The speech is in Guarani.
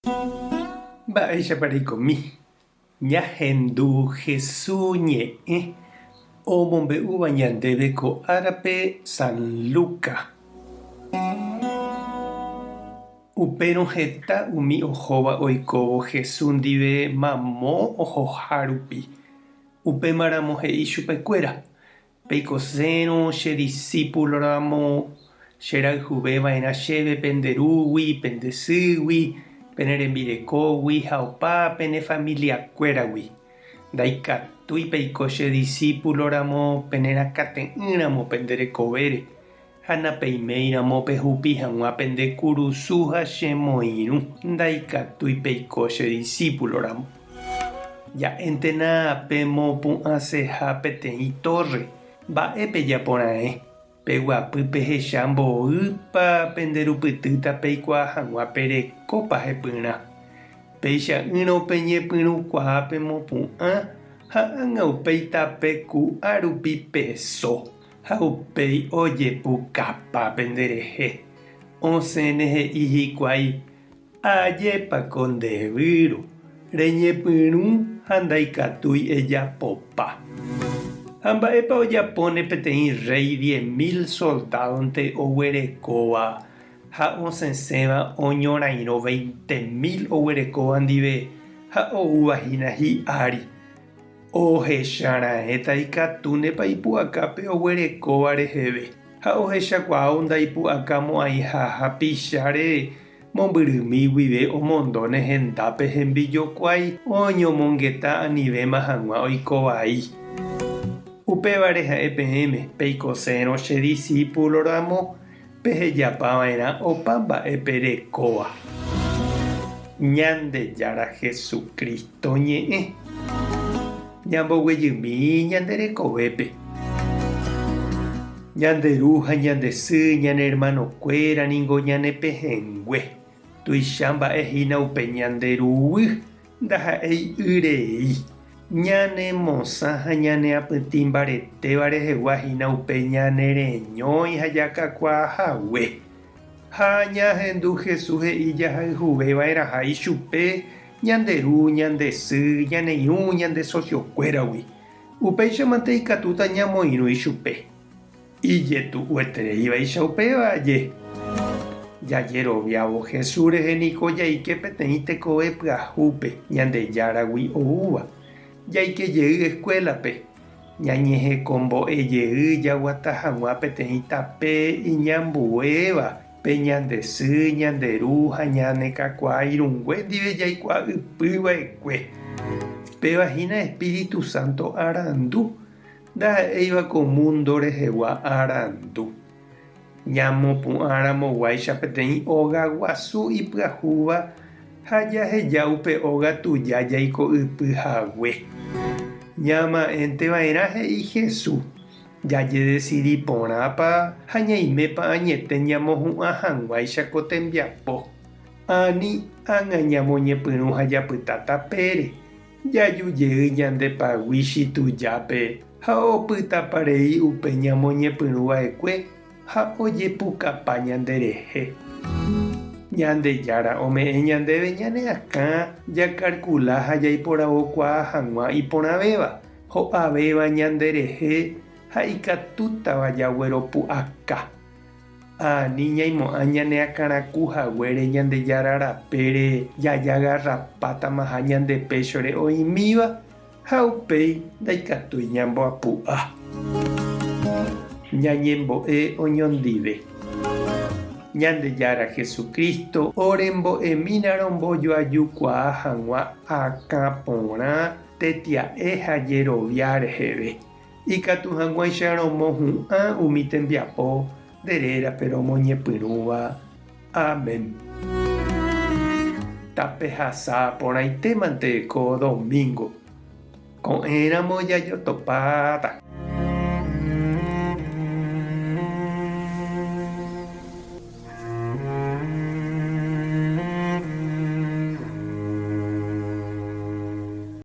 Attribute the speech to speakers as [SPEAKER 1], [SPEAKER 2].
[SPEAKER 1] Mba'éichapa reikomi? Ñahendu Hesu ñe'ẽ omombe'úva ñandéve ko árape San Luca. Upérõ heta umi ohóva oikóvo Hesu ndive mamo ohoha rupi. Upémaramo he'i chupekuéra, Peikosérõ che disípulo ramo, che rayhuve va'erã chéve pende rúgui, pende sýgui, pene rembirekógui ha opa pene familiakuéragui. Ndaikatúi peiko che disípulo ramo penerakate'ỹ ramo pende rekovére, ha napeiméi ramo pehupi hag̃ua pende kurusu ha che moirũ, ndaikatúi peiko che disípulo ramo. Ja'éntena pemopu'ãseha peteĩ tórre, mba'e pejapo raẽ? Peguapy pehecha mboýpa penderupytýta peikuaa hag̃ua perekópa hepyrã. Péicha'ỹrõ peñepyrũkuaa pemopu'ã ha ág̃a upéi tape ku'a rupi peso. Ha upéi ojepukapa penderehe. Osẽne he'i hikuái, Ajépa ko nde výro, reñepyrũ ha ndaikatúi ejapopa. Ha mba'épa ojapóne peteĩ rréi diemil soldádonte oguerekóva ha osẽsẽva oñorairõ veintemil oguerekóva ndive ha oúva hína hi'ári? Ohecha raẽta ikatúnepa ipu'aka pe oguerekóva reheve, ha ohechakuaa ndaipu'aka mo'ãiha hapicháre mombyrymi guive omondóne hendápe hembijokuái oñomongeta anivéma hag̃ua oiko vai. Upévare ha'e peẽme, peikosérõ che disípulo ramo, pehejapa va'erã opa mba'e perekóva. Ñandejára Jesucristo ñe'ẽ. Ñamboguejymi ñande rekovépe. Ñande ru ha ñande sy, ñane hermanokuéra ningo ñane pehẽngue. Tuicha mba'e hína upe ñande ruguy, ndaha'éi y rei. Ñane mosã ha ñane apytĩ mbaretéva rehegua hína upe ñane reñói ha jakakuaa hague. Ha ñahendu Jesús he'i jahayhuve va'erãha ichupe ñande ru, ñande sy, ñane irũ, ñande socio-kuéragui. Upéichamante ikatúta ñamoirũ ichupe. Ijetu'uetereívaicha upéva aje. Jajeroviávo Jesús rehe niko jaike peteĩ tekove pyahúpe Ñandejáragui oúva. Jaike jey eskuélape, ñañehekombo'e jey jaguata hag̃ua peteĩ tape iñambuéva pe ñande sy, ñande ru ha ñane kakuaa irũngue ndive jaikuaa ypy va'ekue. Péva hína Espíritu Santo arandu. Ndaha'éiva ko múndo rehegua arandu. Ñamopu'ãramoguáicha peteĩ óga guasu ipyahúva ha jaheja upe óga tuja jaiko ypy hague. Ñama'ẽnte va'erã he'i Jesús, jajedesidi porãpa ha ñaimépa añete ñamohu'ã hag̃uáicha ko tembiapo. Ani ág̃a ñamoñepyrũ ha japyta tapére. Jaju jey ñande paguichi tujápe ha opytapa rei upe ñamoñepyrũ va'ekue ha ojepukapa ñanderehe. Ñandejára ome'ẽ ñandéve ñane akã jakarkula ha jaiporavokuaa hag̃ua iporãvéva, ho'avéva ñanderehe ha ikatútava jagueropu'aka. Ani ñaimo'ã ñane akãraku haguére Ñandejára rapére jajagarrapátamaha ñande péchore oĩmíva ha upéi ndaikatúi ñamboapu'a. Ñañembo'e oñondive. Ñandejára Jesucristo orembo'emína rombojoajukuaa hag̃ua akã porã tetia'e ha jerovia reheve. Ikatu hag̃uáicha romohu'ã umi tembiapo nde rérape romoñepyrũva. Amén. Tapehasa porãitémante ko domingo. Ko'ẽramo jajotopáta.